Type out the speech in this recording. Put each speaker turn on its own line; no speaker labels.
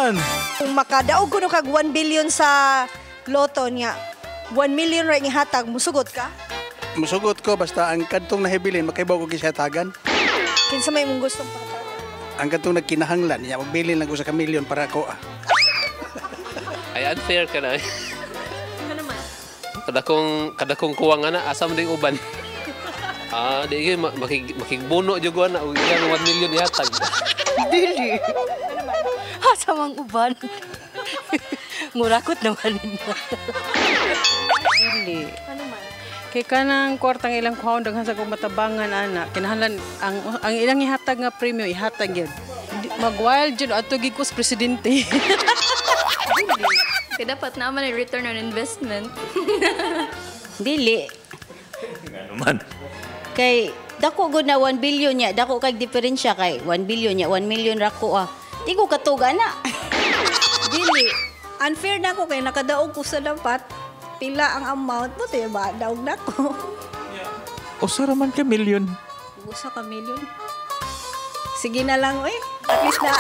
man.
Kung makadaog kuno kag 1 billion sa lotto niya, 1 million ra ihatag, musugot ka?
Musugot ko basta ang kadtong nahibilin makaibaw ko gisatagan.
Kinsa may imong gustong pahatagan?
Ang kadtong nagkinahanglan niya magbilin lang ko sa ka milyon para ako. Ah.
Ay, unfair ka na. Kada kong kuwang ana, asa man ding uban. Ah, di gyud makigbuno jud ko ana og iyang 1 million ihatag.
Dili. Asa mang uban? Murakot naman nila.
Dili. Kay kanang kwartang ilang kuhaon daghan sa kong matabangan ana, kinahanglan ang ilang ihatag nga premyo ihatag gyud. Mag-wild jud ato gid ko sa presidente.
Kaya dapat naman ang return on investment.
Dili.
Ano man.
Kay dako gud na 1 billion niya, dako kay diferensya kay 1 billion niya, 1 million ra ko ah. Di ko katuga na.
Dili. Unfair na ko kay nakadaog ko sa dapat. Pila ang amount mo, ba? Daog na ko.
Usa ra man ka milyon.
Usa ka million. Sige na lang, eh. At least na.